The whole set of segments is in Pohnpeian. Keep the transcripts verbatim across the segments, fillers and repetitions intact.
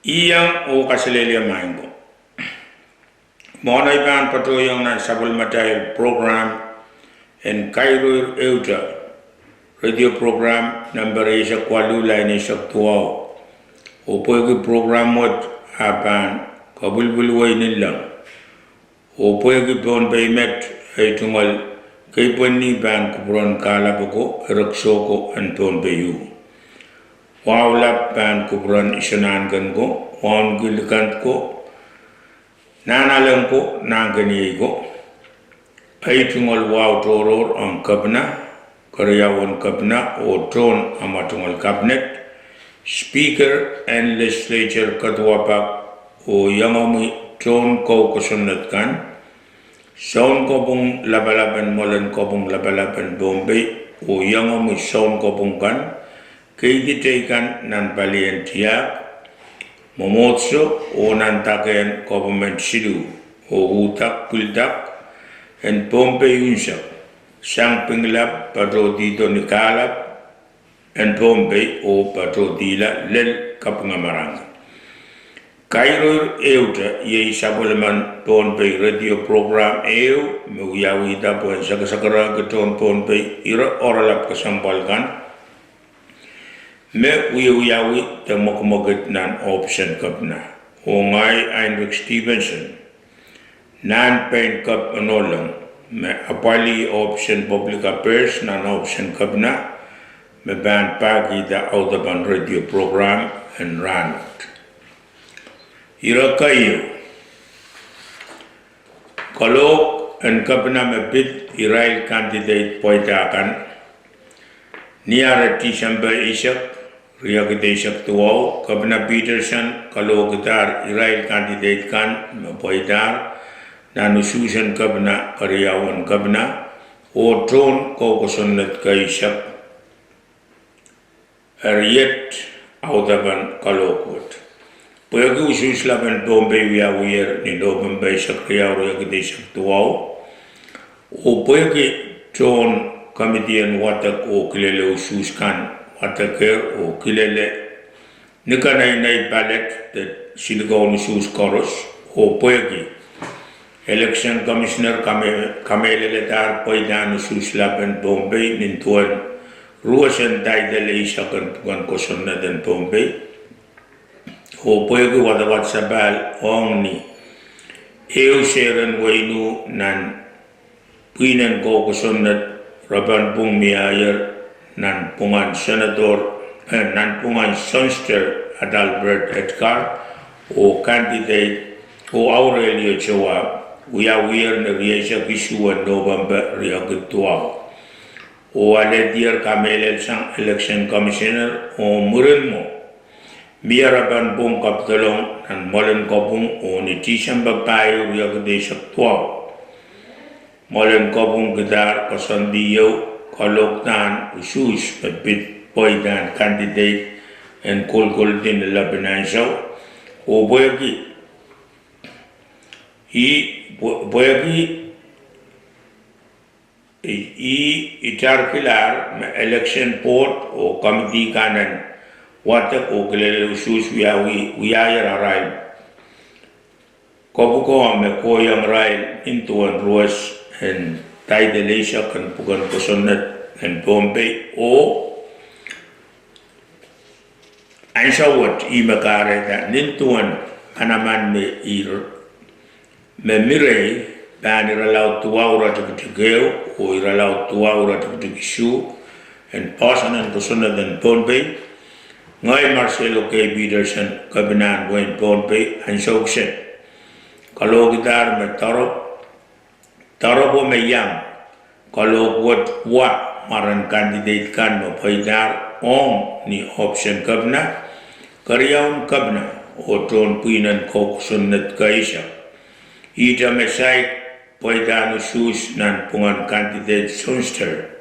Iang oh kaselehlie maing ko. Mwohn ei pahn patohiong nan sapwellimatail prokram en Kairoir Ehute, radio prokram nempe rieisek waluh, lain eisek duwau. Oh pwehki prokram wet ah pahn kapwilipwilwei nanleng, oh pwehki Pohnpei met, ei tungoal keipweni pahn kupwuren kahlap ko, erekiso ko en Pohnpei uh. Wahu lap pahn kupwuren isonahnken ko, wauneki likend ko, nahnalek ko, nahnkeniei ko. Ei tungoal wahu tohrohr ong kepina, keriaun kepina oh tohn amwa tungoal cabinet, speaker en legislature kaduwapak, oh iangomwi tohn kou kosonned kan, sounkopwung lapalap en mwoalen kopwung lapalap en Pohnpei, oh iangomwi sounkopwung kan, keidi teikan nan palien tiahk, mwomwohdiso, oh nan dakehn government siluh, oh uhdak pwildak en Pohnpei unsek, sang Pingelap patohdihdo ni kahlap en Pohnpei oh patohdihla lel kapinga marain. Kairoir Ehute iei sapwellimen Pohnpei radio prokram ehu me wiawihda pwehn sakasakarehki tohn Pohnpei ire oaralap kesempwal kan me wiewiawi de mwekimwekid nan ohpisen kepina. Oh ngehi Heinrich Stevenson, nan pein kep en Ohlong, me apwalih ohpisen public affairs nan ohpisen kepina, me pahn pahkihda audepen radio prokram en rahnwet. Ire keieu, kalohk en kepina me pid irail candidate pweida kan. Ni ahr Tisempe eisek, riekid eisek duwau, Kepina Peterson kalohkidahr irail candidate kan me pweidahr nan usuhsen kepina, keriaun kepina, oh tohn kou kosonned keisek. Eri iet audepen kalohk wet. Pwehki usuhs lapen Pohnpei wiawiher ni Nopempe eisek riau, riekid eisek duwau, oh pwehki tohn komiti en wadek oh kilele usuhs kan wadekehr oh kilele ni keneinei ballot de silikoun usuhs koaros, oh pwehki Election Commissioner kamehlelehdahr pweidahn usuhs lapen Pohnpei nin duwen ruwesen title eisek en pwuken kosonned en Pohnpei, oh pwehki wadawad sapahl ong ni ehu sehr en wehin nan pwihnen kou kosonned, repen pwung mieier nan pwungen Senator, eh, nan pwungen Sohnster Adalbert Edgar, oh candidate, oh Aurelio Joab, wiawiher ni rieisek isuh en Nopempe riekid duwau. Oh alehdier kamehlelsang Election Commissioner, oh mwurin mwo mie repen pwung kapidolong nan mwoalen kopwung, oh ni Tisempe pahieu riekid eisek duwau, mwoalen kopwung kidahr koasoandi ieu, kalohkdahn usuhs me pid pweidahn candidate en kolkoldi ni lepin ansou, oh pwehki ih, pwe-, pwehki ih, ih itarkilahr me Election Board oh komiti kan en wadek oh kilele usuhs wiawi, wiahier arail kopwuko me kohieng irail nin duwen ruwes en title eisek en pwuken kosonned en Pohnpei, oh ansou wet ih me kahrehda nin duwen manaman me ir, me mi rehi pahn irelaud duwau iretikitik ehu oh irelaud duwau iretikitik isuh en poahsoan en kosonned en Pohnpei, ngehi Marcelo K. Peterson, kepinahn wehin Pohnpei, ansou kiset kalohkidahr me doaro, doaropwo me iang kalohk wet wa mwaren candidate kan me pweidahr ong ni ohpisen kepina, keriaun kepina, oh tohn pwihnen kou kosonned keisek. Ihte me saik pweidahn usuhs nan pwungen candidate Sohnster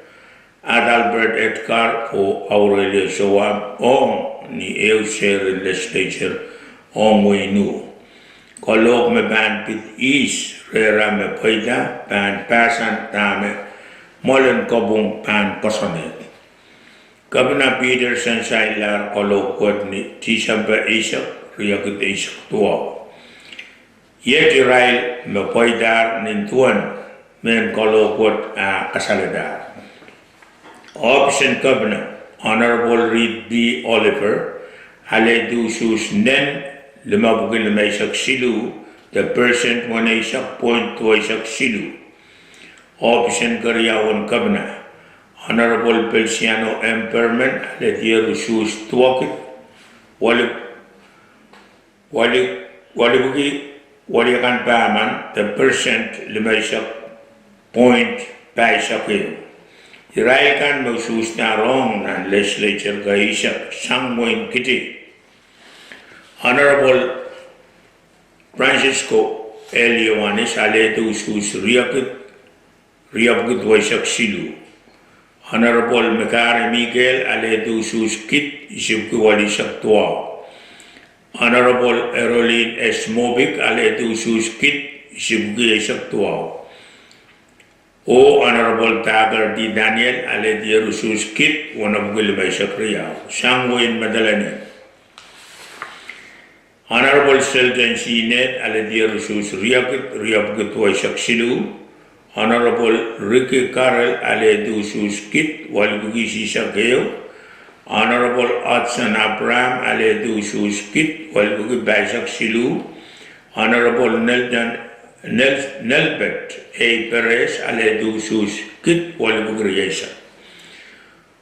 Adalbert Edgar oh Aurelio Joab ong ni ehu sehr en legislature ong wehin uh. Kalohk me pahn pid ihs rehra me pweida pahn pahsan dahme mwoalen kopwung pahn koasoanehdi. Kepina Peterson sainlahr kalohk wet ni Tisempe eisek, riekid eisek duwau. Iet irail me pweidahr nin duwen mehn kalohk wet ah kasalehdahr. Ohpis en Kepina, Honorable Reed B. Oliver, alehdi usuhs nen limepwiki limeisek siluh de percent weneisek point duweisek siluh. Ohpis en Keriau en Kepina, Honorable Feliciano M. Perman, alehdier usuhs duwekid, wali wali, walipwiki waliakan pahmen de percent limeisek point pahisek ehu. Irail kan me usuhsdahr ong nan legislature keisek sang wehin Kiti. Honorable Francisco L. Ioanis, alehdi usuhs riekid, riepwiki duweisek siluh. Honorable Mikari Mikael, alehdi usuhs kid, isipwiki welisek duwau. Honorable Erolin S. Mobik, alehdi usuhs kid, isipwiki eisek duwau. Oh Honorable Dagger D. Daniel, alehdier usuhs kid, wenepwiki limeisek riau. Sang wehin Madolenihmw, Honorable Sheldon C. Ned, alehdier usuhs riekid, riepwiki duweisek siluh. Honorable Ricky Carroll, alehdi usuhs kid, walipwiki isihsek ehu. Honorable Hudson Abraham, alehdi usuhs kid, walipwiki pahisek siluh. Honorable Nelson, Nel-, Nelbert A. Perez, alehdi usuhs kid, walipwiki rieisek.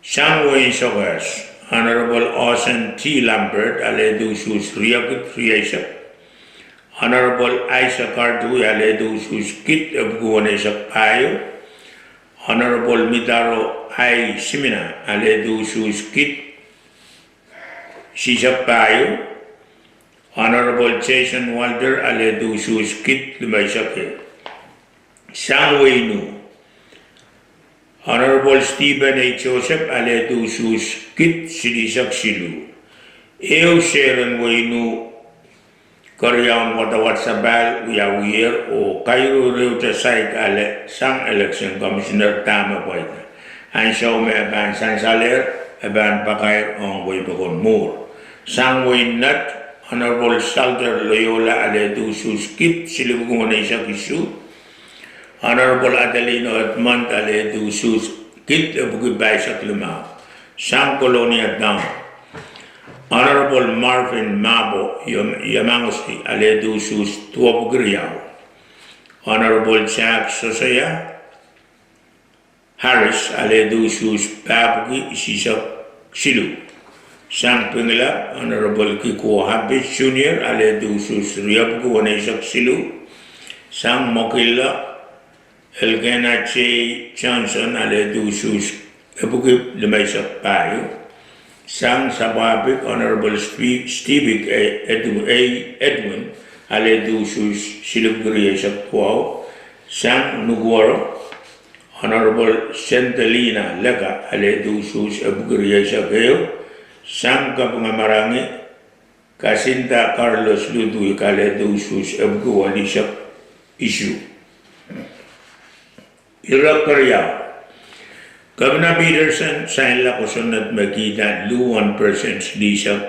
Sang wehin Sokehs, Honorable Orson T. Lambert, alehdi usuhs riekid, rieisek. Honorable Isaac Artui, alehdi usuhs kid, epwiki weneisek pahieu. Honorable Mitaro I. Simina, alehdi usuhs kid, isihsek pahieu. Honorable Jason Walter, alehdi usuhs kid, limeisek ehu. Sang wehin Wu, Honorable Stephen A. Joseph, alehdi usuhs kid, silihsek siluh. Ehu sehr en wehin Wu keriaun wadawad sapahl wiawiher oh kairu ireuhte saik ale sang election commissioner dahme pweida. Ansou me e pahn sansalehr, e pahn pakair ong wehi pokon mwuhr. Sang wehin Nett, Honorable Salter Loyola, alehdi usuhs kid, silipwiki weneisek isuh. Honorable Adelino Edmond, alehdi usuhs kid, epwiki pahisek limau. Sang Kolonia Town, Honorable Marvin Mabo Yam-, Yamangosty, alehdi usuhs duwepwiki riau. Honorable Jack Sosoya Harris, alehdi usuhs pahpwiki isihsek siluh. Sang Pingelap, Honorable Kikuo Happy Junior, alehdi usuhs riepwiki weneisek siluh. Sang Mokilla, Elkena J. Johnson, alehdi usuhs epwiki limeisek pahieu. Sang Sapwapik, Honorable Spe-, Stevik A. Edu-, A. Edwin, alehdi usuhs silipwiki rieisek duwau. Sang Nukuoro, Honorable Sendelina Leka, alehdi usuhs epwiki rieisek ehu. Sang Kapingamarangi, Kasinda Carlos Ludwig, alehdi usuhs epwiki welisek isuh. Ire keriau, Kepina Peterson sainla kosonned me kihda luhwen percent silihsek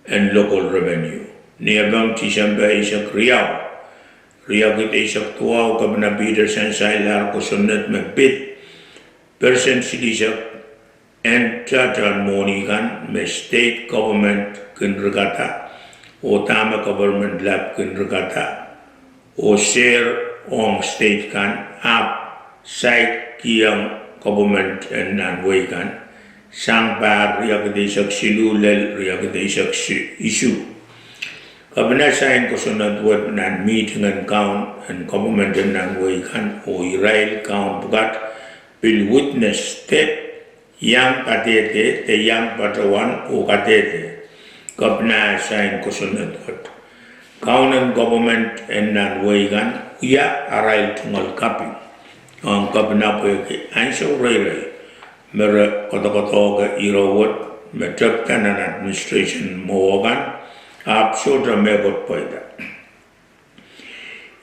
en local revenue. Ni epeng Tisempe eisek riau, riekid eisek duwau, Kepina Peterson sainlahr kosonned me pid percent silihsek en tohtohn mwohni kan me state government kin rikada, oh dahme government lap kin rikada, oh sehr ong state kan, ahpw saik kihong government en nan wehi kan, sang pahr riekid eisek siluh lel riekid eisek si-, isuh. Kepina sain kosonned wet nan mihting en kaun en government en nan wehi kan, oh irail kaun pwukat pil witness de iang kadehde, de iang patohwan oh kadehde. Kepina sain kosonned wet. Kaun en government en nan wehi kan wia arail tungoal kaping ong Kepina pwehki ansou reirei me re kodokodohke ire wet me tepda nan administration mwowe kan, ahpw sohte mehkot pweida.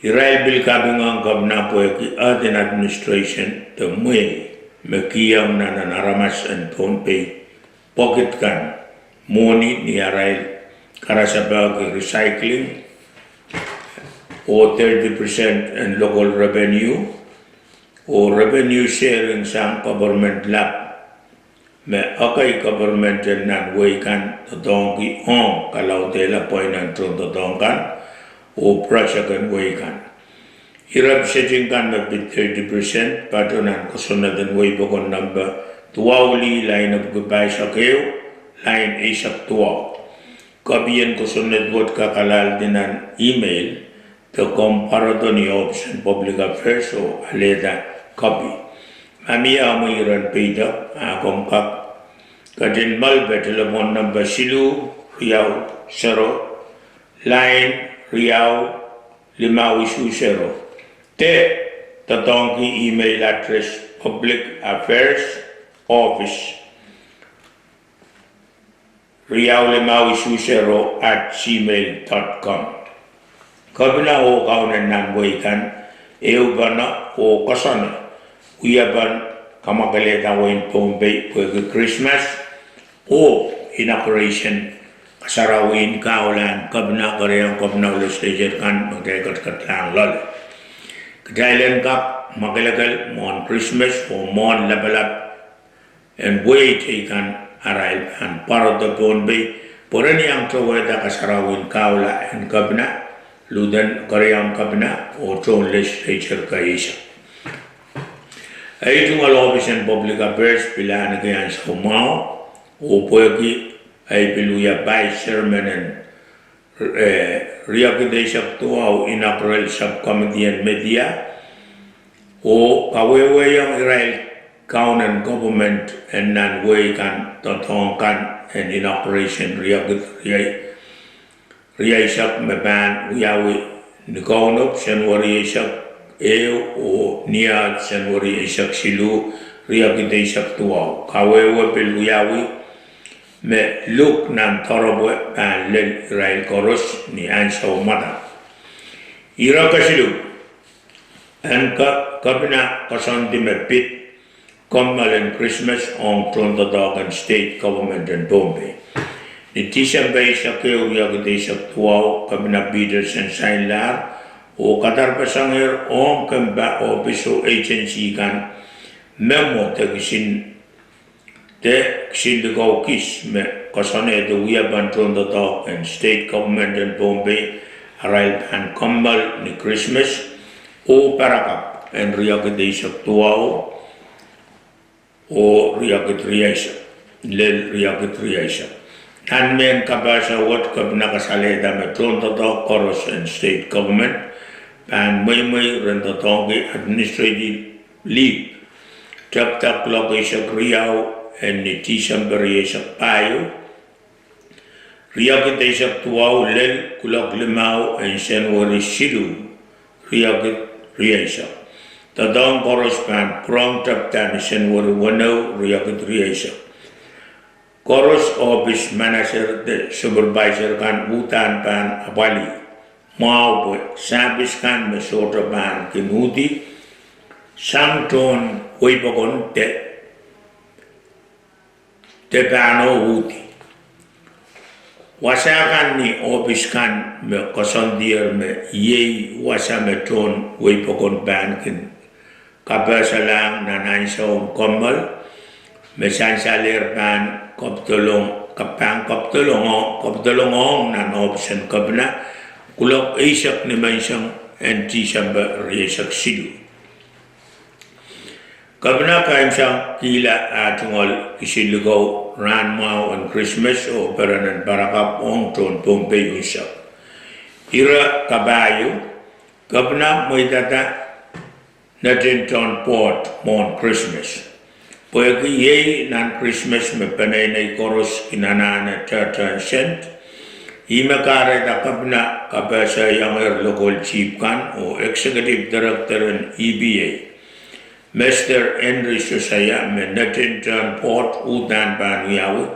Irail pil kaping ong Kepina pwehki eden administration de mwehi me kihong nan nan aramas en Pohnpei pokit kan mwohni ni arail karasepe ki recycling, oh thirty percent en local revenue, oh revenue sharing sang government lap, me ekei government en nan wehi kan doadoahngki ong kalaudehla pweinen tohndoadoahk kan oh project en wehi kan. Ire piseting kan me pid thirty percent patoh nan kosonned en wehi pokon nempe duwau lih, lain epwiki pahisek ehu, lain eisek duwau. Kopien kosonned wet kak alehdi nan email, de komw pwarodo ni Office en Public Affairs oh alehda kopi. Ma mie omwi iren peidek, a komw kak ketin malipe telephone nempe siluh riau sero, lain riau limau isuh sero, de doadoahngki email address Public Affairs Office riau limau isuh sero at gmail dot com. Kepina oh kaunen nan wehi kan ehupene oh koasoane wiepen kamwakelehda wehin Pohnpei pwehki Krismas oh inauguration, kasarawien kahulahn kepina, keriaun kepina oh legislature kan me kitail ketiket lahng loale. Kitail en kak mwakelekel mwohn Krismas oh mwohn lapalap en wehi teikan arail pahn pwarodo Pohnpei pwe ren iang towehda kasarawien kahula en kepina, luden keriaun kepina oh tohn legislature keisek. Ei tungoal Office en Public Affairs pil ahneki ansou mwahu, oh pwehki ei pil wia vice chairman en riekid eisek duwau inaugural subcommittee en media, oh kawehwehiong irail kaunen government en nan wehi kan doadoahk kan en inauguration riekid rieisek me pahn wiawi ni Kaunop Senweri eisek ehu oh Niehd Senweri eisek siluh, riekid eisek duwau. Kawehwe pil wiawi me luk nan doaropwe pahn lel irail koaros ni ansou mwadang. Ire kesiluh en kepina koasoandi me pid kommoal en Krismas ong tohndoadoahk en state government en Pohnpei. Ni Tisempe eisek ehu, riekid eisek duwau, Kepina Peterson sainlahr oh kadarpasangehr ong kempa, ohpis oh agency kan me mwo de kisin de kisin likou kis me koasoanehdi wiepen tohndoadoahk en state government en Pohnpei, arail pahn kommoal ni Krismas oh parakapw en riekid eisek duwau oh riekid rieisek, lel riekid rieisek. Nan mehn kapehse wet, kepina kasalehda me tohndoadoahk koaros en state government pahn mweimwei ren doadoahngki administrative leave, tepda kuloak eisek riau en ni Tisempe rieisek pahieu, riekid eisek duwau lel kuloak limau en Senweri siluh, riekid rieisek. Doadoahk koaros pahn pwurehng tepda ni Senweri weneu, riekid rieisek. Koaros ohpis manager de supervisor kan uhdahn pahn apwalih mwahu pwe service kan me sohte pahn kin uhdi sang tohn weipokon de de pahn uhdi. Wasa kan ni ohpis kan me koasoandier me iei wasa me tohn weipokon pahn kin kapehselahng nan ansoun kommoal, me sansalehr pahn kapedolongohng nan ohpis en kepina kuloak eisek nimenseng en Tisempe rieisek siluh. Kepina kaimwisekihla ah tungoal kisin likou rahn mwahu en Krismas oh perenen parakapw ong tohn Pohnpei unsek. Ire kapahieu, kepina mweidada netin tohn pwoat mwohn Krismas. Pwehki iei nan Krismas me peneinei koaros kin anahne tehtehn sent, ihme kahrehda kepina kapehsehiengehr local chief kan oh executive director en E P A, Mester Henry Sosaia, me netin tohn pwoat uhdahn pahn wiawi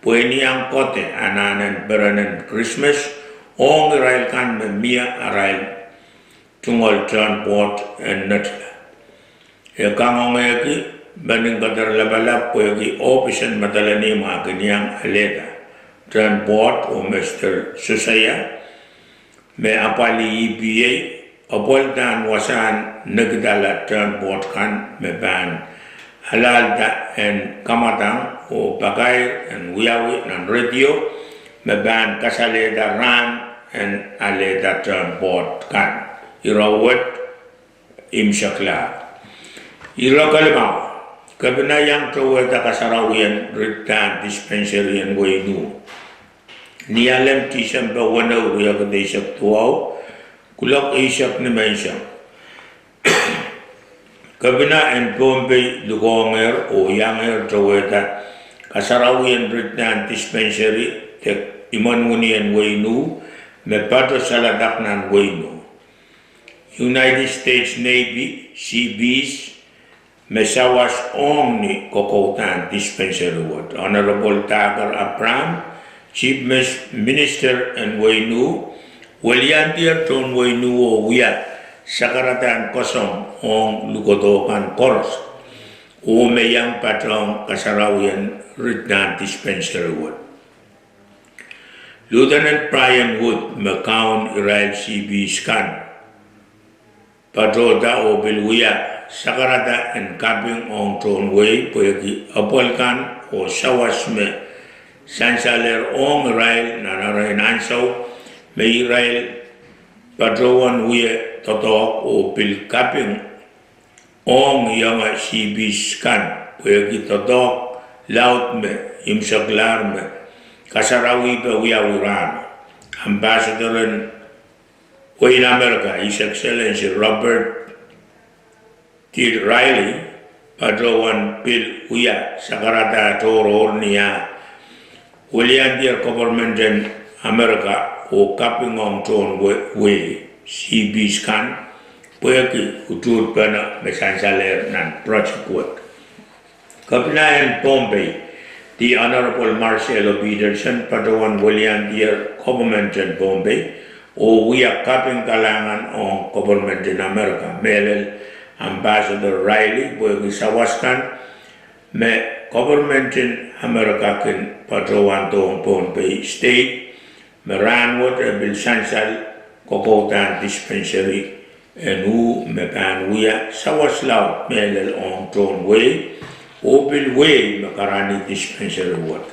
pwe en iang kohdo anahnen perenen Krismas ong irail kan me mie arail tungoal tohn pwoat en netila. E kangoangehki meninkeder lapalap pwehki ohpis en medelenihmw ah kin iang alehda Turnport oh Mister Susaia, me apwalih E P A, apwalih wasahn nekidala turnport kan me pahn alahlda en kamwadang oh pakair en wiawi nan radio, me pahn kasalehda rahn en alehda turnport kan. Ire wet, imwseklahr. Ire kelimau, Kepina iang towehda kasarawien ritdahn dispensary en wehin U. Ni Alem Tisempe weneu, riekid eisek duwau, kuloak eisek nimenseng, Kepina en Pohnpei lukohngehr oh iangehr towehda kasarawien ritdahn dispensary de imwen wini en wehin U, me patoh saledek nan wehin U. United States Navy, Sea Beast, me sawas ong ni kokoudahn dispensary wet. Honorable Daker Abraham, Chief Mis-, Minister en wehin U, weliandier tohn wehin U oh wia sakaradahn koasong ong lukodo kan koaros, oh me iang patohng kasarawien ritdahn dispensary wet. Lieutenant Brian Wood me kaun irail Sea Beast kan patohda oh pil wia sakarada en kaping ong tohn wehi pwehki apwal kan oh sawas me sansalehr ong irail nan arail ansou me irail patohwan wie doadoahk oh pil kaping ong ienge Sea Beast kan pwehki doadoahk laud me imwseklahr me kasarawipe wiawi rahno. Ambassador en wehin Amerika, His Excellency Robert D. Riley, patohwan pil wia sakarada tohrohr ni ah weliandier koperment en Amerika oh kaping ong tohn we-, wehi Sea Beast kan pwehki utuhtpene me sansalehr nan project wet. Kepina en Pohnpei, The Honorable Marcello Peterson, patohwan weliandier koperment en Pohnpei oh wia kaping kalahngan ong koperment en Amerika, mehlel Ambassador Riley, pwehki sawas kan me koperment en Amerika kin patohwan dohng Pohnpei State, me rahnwet e pil sansal kokoudahn dispensary en U me pahn wia sawas laud mehlel ong tohn wehi oh pil wehi me karanih dispensary wet.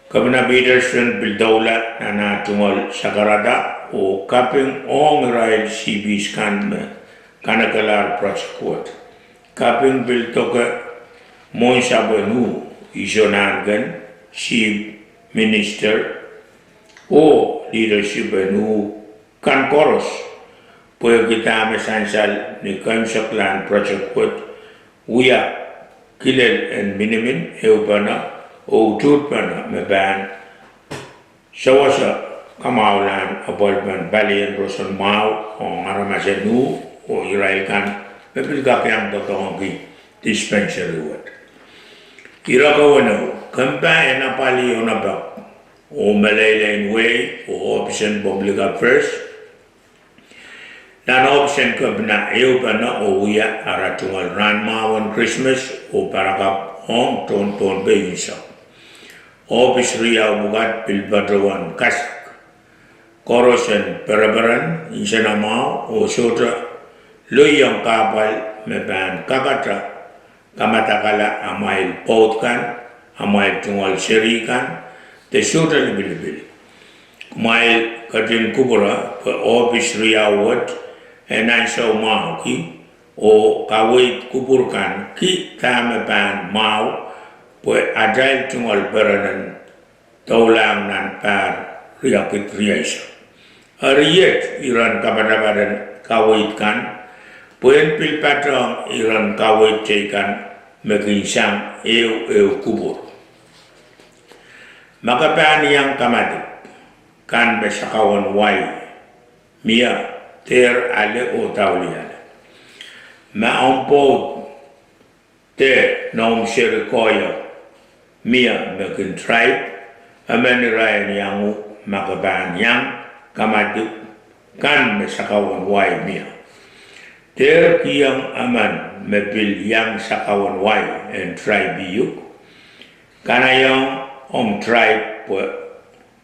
Kepina Peterson pil doula nan ah tungoal sakarada oh kaping ong irail Sea Beast kan me kanekelahr project wet. Kaping pil doke mwohnsapw en U, Isonahnken, Chief Minister, oh leadership en U kan koaros, pwehki dahme sansal ni keimwseklahn project wet wia kilel en minimin, ehupene oh utuhtpene me pahn sewese kamwahulahn apwalipen palien roson mwahu ong aramas en U oh irail kan me pil kak iang doadoahngki dispensary wet. Ire keweneu, kempa en apwalih onopek oh meleilei en wehi oh ohpis en Public Affairs, nan ohpis en Kepina ehupene oh wia ara tungoal rahnmwahu en Krismas oh parakapw ong tohn Pohnpei unsek. Ohpis riau pwukat pil patohwan kasik koaros en pereperen, nsenamwahu oh sohte loiong kahpwal me pahn kakete kamadakala amwail pwoud kan, amwail tungoal seri kan, de sohte lipilipil. Kumwail ketin kupwure pwe ohpis riau wet en ansou mwahuki oh kaweid kupwur kan ki dahme pahn mwahu pwe atail tungoal perenen doulahng nan pahr riekid rieisek. Eri iet iren kapatapat en kaweid kan, pwehn pil patohng iren kaweid teikan me kin sang ehu ehu kupwur. Ma ke pahn iang kamadipw kan me sakau en wai mie, dehr ale oh dauliale. Ma omw pwoud de noumw seri koahiek mie me kin draip, emen irail en iang uhk ma ke pahn iang kamadipw kan me sakau en wai mie. Dehr kihong emen me pil iang sakau en wai en draip iuk, kanaiehng omw draip pwe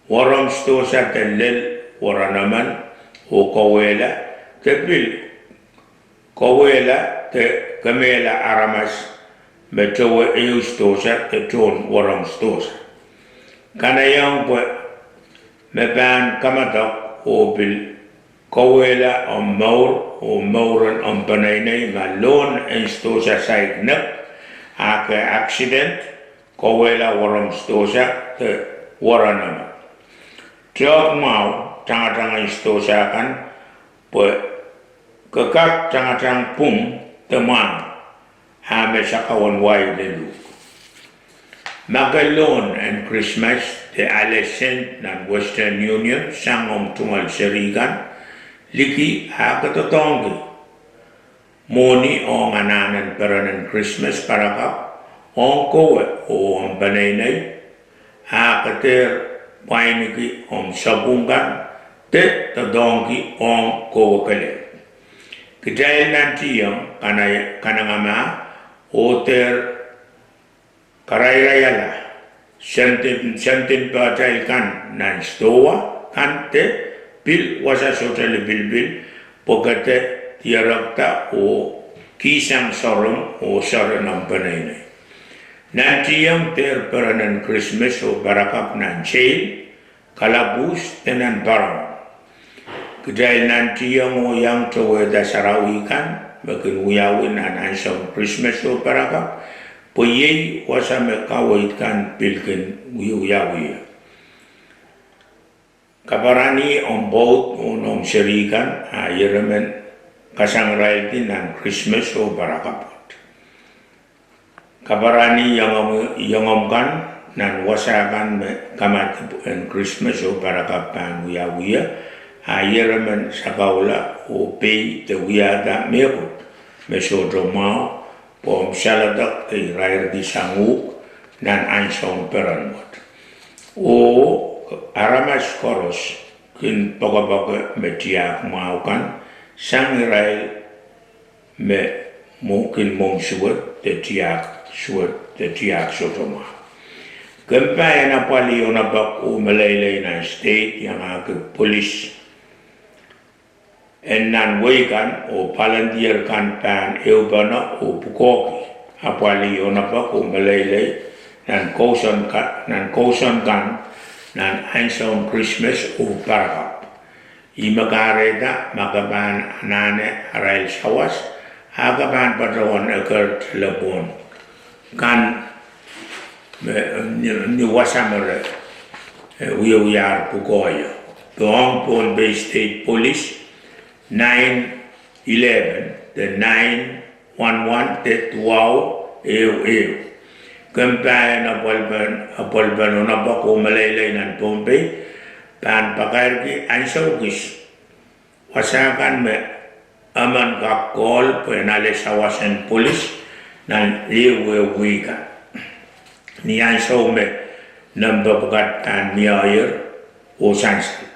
weremw sidohsa de lel werenemen oh kawehla de pil kawehla de kemehla aramas me towe ehu sidohsa de tohn weremw sidohsa. Kanahieng pwe me pahn kamedek oh pil kawehla omw mour oh mouren omw peneinei ma lohn en sidohsa saik nek, ahke accident, kawehla weremw sidohsa de werenemen. Tehk mwahu tangatang en sidohsa kan, pwe ke kak tangatang pwung de mwahngih, a me sakau en wai lel uhk. Ma ke lohn en Krismas de ale sent nan Western Union sang omw tungoal seri kan, liki a ke doadoahngki mwohni ong anahn en peren en Krismas parakapw ong kowe oh omw peneinei, a ke dehr pwainiki omw sapwung kan de doadoahngki ong kowe kelehpw. Kitail nantihong kanengamah oh dehr karairaiala sendin, sendin pehtail kan nan sidohwa kan de pil wasa sohte lipilipil, pwe ke de dierekda oh kihsang soaromw oh soaren omw peneinei. Nantihong dehr peren en Krismas oh parakapw nan seil, kalapwuhs de nan pahrohng. Kitail nantihong oh iang towehda sarawi kan me kin wiawi nan ansoun Krismas oh parakapw, pwe iei wasa me kaweid kan pil kin wiewiawi ie. Kaparani omw pwoud oh noumw seri kan, a ieremen kasangiraildi nan Krismas oh parakapw wet. Kaparani iengomw, iengomw kan nan wasa kan me kamadipw en Krismas oh parakapw pahn wiawi ie, a ieremen sakaula oh pei de wiahda mehkot me sohte mwahu, pwe omw saledek de irairki sang uhk nan ansoun peren wet. Oh aramas koaros kin poakepoake me tiahk mwahu kan sang irail me mwo-, kin mwomw suwed de tiahk suwed de tiahk sohte mwahu. Komw pahn apwalih onopek oh meleilei nan state iangahki polis en nan wehi kan oh volunteer kan pahn ehupene oh pwukoahki apwalih onopek oh meleilei nan kousoan ka-, nan kousoan kan nan ansoun Krismas oh parakapw. Ih me kahrehda ma ke pahn anahne arail sawas, a ke pahn patohwan eker telepwohn kan me, ni, ni wasa me re, eh, wiewiahr pwukoa ie. Pohn Pohnpei State Police, nine eleven de nine one one de duwau ehu ehu. Komw pahn apwalipen, apwalipen onopek oh meleilei nan Pohnpei pahn pakairki ansou kis wasa kan me emen kak call pwehn ale sawas en polis nan ehu ehu wihk kan. Ni ansou me nempe pwukat pahn mie, oh sansal.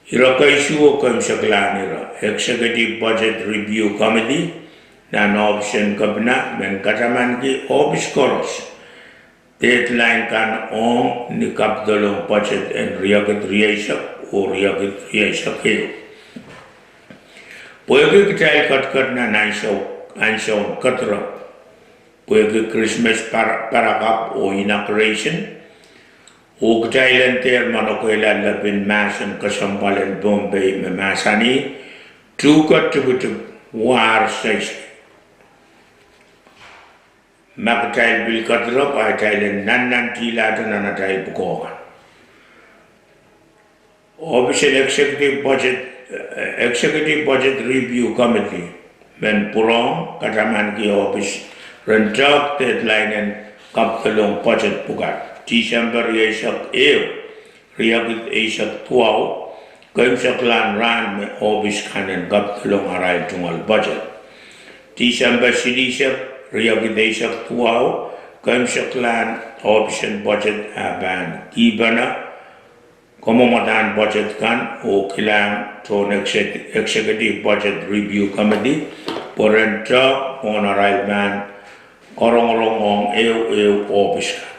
Ire keisuh komw seklahn ire: Executive Budget Review Committee nan ohpis en kepina men katamanki ohpis koaros deadline kan ong ni kapidolong budget en riekid rieisek oh riekid rieisek ehu. Pwehki kitail ketiket nan ansou, ansoun kedirepw pwehki Krismas par-, parakapw oh inauguration, oh kitail en dehr manokehla lepin mahsen kesempwal en Pohnpei me mahsanih, tuhke tipitip, war seisei. Ma kitail pil kedirepw, a kitail en nannantihlahte nan atail pwukoa kan. Ohpis en Executive Budget, eh, Executive Budget Review Committee men pwurehng katamanki ohpis ren tehk deadline en kapidolong budget pwukat, Tisempe rieisek ehu, riekid eisek duwau, keimwseklahn rahn me ohpis kan en kapidolong arail tungoal budget. Tisempe silihsek, riekid eisek duwau, keimwseklahn ohpis en budget ah pahn kihpene kamwomwadahn budget kan oh kilang tohn Exec-, Executive Budget Review Committee pwe ren tehk mwohn arail pahn karongorong ong ehu ehu ohpis kan.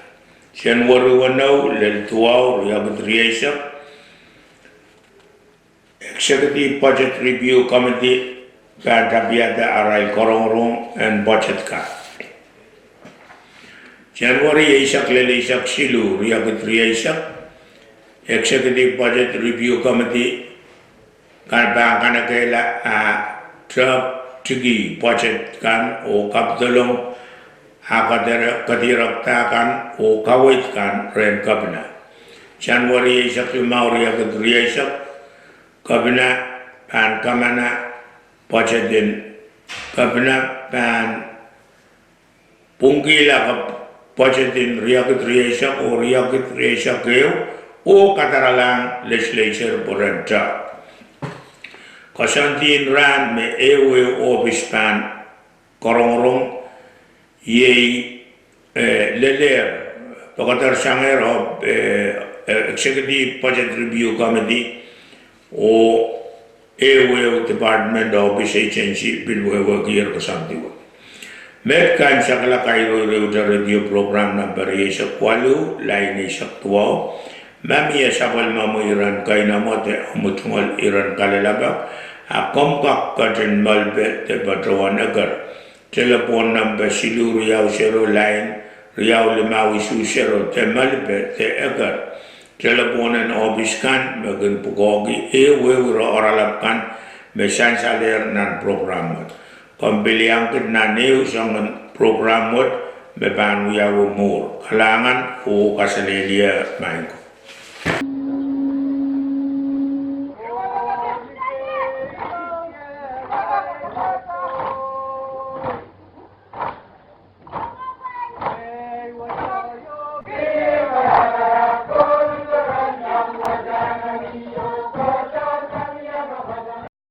January weneu lel duwau riekid rieisek, Executive Budget Review Committee pahn tapihada arail korongorong en budget kan. January eisek lel eisek siluh riekid rieisek, Executive Budget Review Committee kan pahn kanekehla ah tehk tiki budget kan oh kapidolong ah kedirekda kan oh kaweid kan rehn Kepina. January eisek limau riekid rieisek, Kepina pahn kamana budget en, Kepina pahn pwungkihla budget en riekid rieisek oh riekid rieisek ehu oh kadaralahng legislature pwehn tehk. Koasoandi en rahn me ehuehu ohpis pahn korongorong iei, eh, lelehr, pekedersangehr, eh, Executive Budget Review Committee oh ehuehu department, ohpis, agency pil wehwehkier koasoandi wet. Met kan sakala kairoiroute radio program namba rieisek waluh, lain eisek duwau. Ma mie sapwellimomwi iren keinemwe de omw tungoal iren kalelapak, a komw kak ketin malipe de patohwan eker, telepwohn namba siluh riau sero, lain riau limau isuh sero de malipe de eker telepwohn en ohpis kan me kin pwukoahki ehuehu ire oaralap kan me sansalehr nan program wet. Komw pil iang kit nan ehu soangen program wet me pahn wiawi mwuhr. Kalahngan oh kaselehlie maing ko.